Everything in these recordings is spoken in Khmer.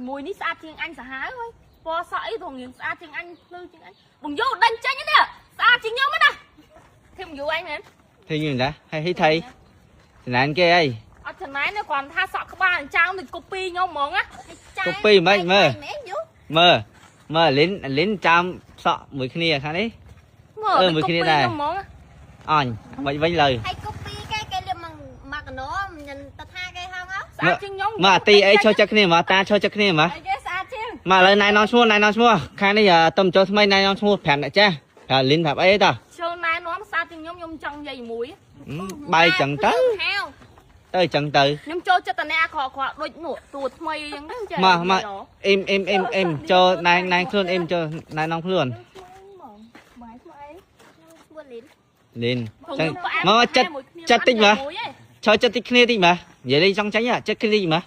មួយនេះស្អាតជាងអញសាហាវហើយពណ៌សក់អីត្រង់រៀងស្អាតជាងអញភ្លឺជាងអញបងយូដេញចេញនេះស្អាតជាងខ្ញុំណាធៀបយូអញមែន ធីយូតាហើយហីថៃចំណែនគេអី អត់ចំណែនទេគ្រាន់ថាសក់ក្បាលអញ្ចឹងដូចកូពីខ្ញុំហ្មងណា កូពីមិនមើលមើលមើលលិនលិនចាំសក់មួយគ្នាខាងនេះ មើលមួយគ្នាដែរអញមិនវិញលើ ហើយកូពីគេគេលៀបមកមកកណោមិនទៅថាគេហង ស្អាតជាងខ្ញុំ មកអាទីអីចូលចិត្តគ្នាមកតាចូលចិត្តគ្នាមក គេស្អាតជាង មកឥឡូវណែនាំឈ្មោះណែនាំឈ្មោះខាងនេះតំចូលថ្មីណែនាំឈ្មោះ5អ្នកចាស់ប្រាប់លិនប្រាប់អីតោះ ចូលណែនាំស្អាតជាងខ្ញុំខ្ញុំចង់និយាយមួយ បាយចឹងទៅទៅចឹងទៅ ខ្ញុំចូលចិត្តតអ្នកអាក្រក់ក្រក់ដូចនោះតួថ្មីអញ្ចឹងទៅ មកមកអ៊ីមអ៊ីមអ៊ីមអ៊ីមចូលណែណែខ្លួនអ៊ីមចូលណែនាំខ្លួនលិនចឹងមកចិត្តចិត្តតិចមើលចូលចិត្តតិចគ្នាតិចមើលនិយាយលេងចង់ចាញ់ចិត្តគ្នាតិចមើល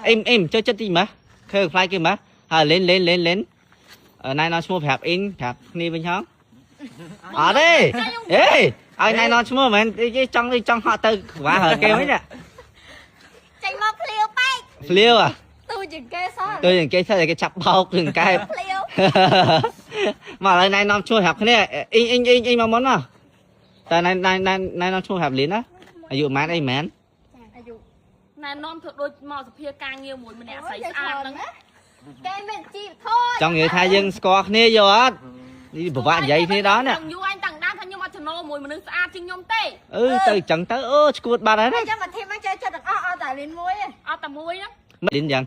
អ៊ីមអ៊ីមចូលចិត្តតិចមើលឃើញខ្លាយគេមើលហើយលិនលិនលិនលិនណែនាំឈ្មោះប្រាប់អ៊ីនប្រាប់គ្នាវិញហងអត់ទេអេឲ្យណែនាំឈ្មោះមែនគេចង់ចង់ហក់ទៅក្បាលហើគេវិញណា ចេញមកភ្លាវបែក ភ្លាវอ่ะ ទូជាងគេសោះ ទូជាងគេសោះតែគេចាប់បោកនឹងកែប ភ្លាវ មកឥឡូវណែនាំឈ្មោះប្រាប់គ្នាអ៊ីងអ៊ីងអ៊ីងអ៊ីងមកមុនមកតែណែណែណែណែនាំឈ្មោះប្រាប់លីនណាអាយុប៉ុន្មានអីមែន អាយុ ណែនាំធ្វើដូចមកសភាការងារមួយម្នាក់ស្អីស្អាតហ្នឹង គេមានជីវធម៌ ចង់និយាយថាយើងស្គាល់គ្នាយកអត់នេះពិបាកនិយាយគ្នាដល់ណា យូរអញតាំងដើមថាខ្ញុំអត់ចំណូលមួយមនុស្សស្អាតជាងខ្ញុំទេ អឺទៅចឹងទៅអូឈួតបាត់ហើយណា ចាំមកធីមចូលចិត្តទាំងអស់អត់តែលីនមួយ អត់តែមួយហ្នឹង លីនចឹង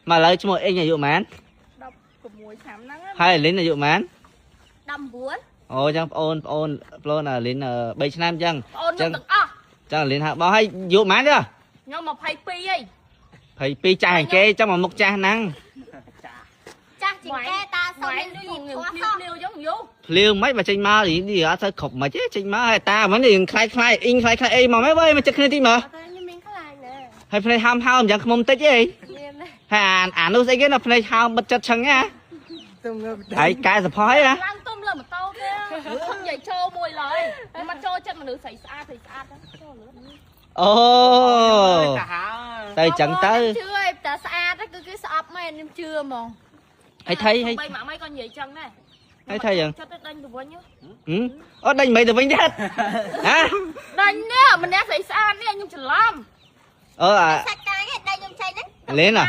មកឥឡូវឈ្មោះអ៊ីងអាយុប៉ុន្មាន 16ឆ្នាំហ្នឹង ហើយលីនអាយុប៉ុន្មាន 19 អូចឹងប្អូនប្អូនប្អូនលីន3ឆ្នាំចឹង ប្អូនខ្ញុំទាំងអស់ ចឹងលីនហាបងហើយអាយុប៉ុន្មានទេ ខ្ញុំ22ហី 22ចាស់គេចឹងមកមុខចាស់ហ្នឹង ចាស់ជាងគេតាសុំមានជីវធម៌សោះ ភ្លាវចឹងយូ ភ្លាវមិនបើចេញមកនេះអត់សូវគ្រប់មិនទេចេញមកហើយតាមិននេះខ្លាយខ្លាយអ៊ីងខ្លាយខ្លាយអីមកមែនវើយមកចិត្តគ្នាតិចមើល អត់ខ្ញុំមានខ្លាយណា ហើយភ្នែកហើមហើមយ៉ាងខ្មុំតិចអី មាន ហើយអានោះស្អីគេណាភ្នែកហើមបិទចិត្តឆឹងណាហើយកែសផុយណា ឡើងទុំលើម៉ូតូគេខ្ញុំនិយាយចូលមួយឡើយខ្ញុំមកចូលចិត្តមនុស្សស្រីស្អាតស្រីស្អាតហ្នឹងចូលលឿន អូទៅចឹងទៅ ជឿឯតែស្អាតគឺគេស្អប់មែនខ្ញុំជឿហ្មង ហើយថៃហើយ បីម៉ាក់ម៉ៃក៏និយាយចឹងដែរ ហើយថៃយ៉ាង ចិត្តទៅដេញទៅវិញ អូដេញមិនទៅវិញទៀតហ៎ ដេញនេះម្នាក់ស្រីស្អាតនេះខ្ញុំច្រឡំ អូអា សាច់កាយឯងដេញខ្ញុំចេញហ្នឹង លេន តែ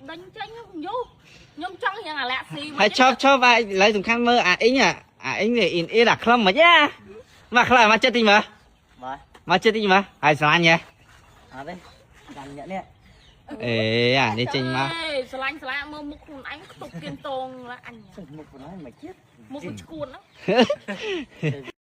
ដេញចេញខ្ញុំយូខ្ញុំចង់យ៉ាងអាលាក់ស៊ី ហើយឈប់ឈប់អាឥឡូវសំខាន់មើលអាអ៊ីងអាអ៊ីងនេះអ៊ីនអ៊ីនអាខ្លឹមមិនណាមកខ្លះមកចិត្តតិចមើលមកចិត្តតិចមើលហើយស្រឡាញ់ហ៎ អត់ទេស្រឡាញ់អ្នកនេះ អេអានេះចេញមក ស្រឡាញ់ស្រឡាញ់មើលមុខខ្លួនឯងខ្ទប់គៀនតងអញ មុខខ្លួនឯងមិនជាតិ មុខឈួនហ្នឹង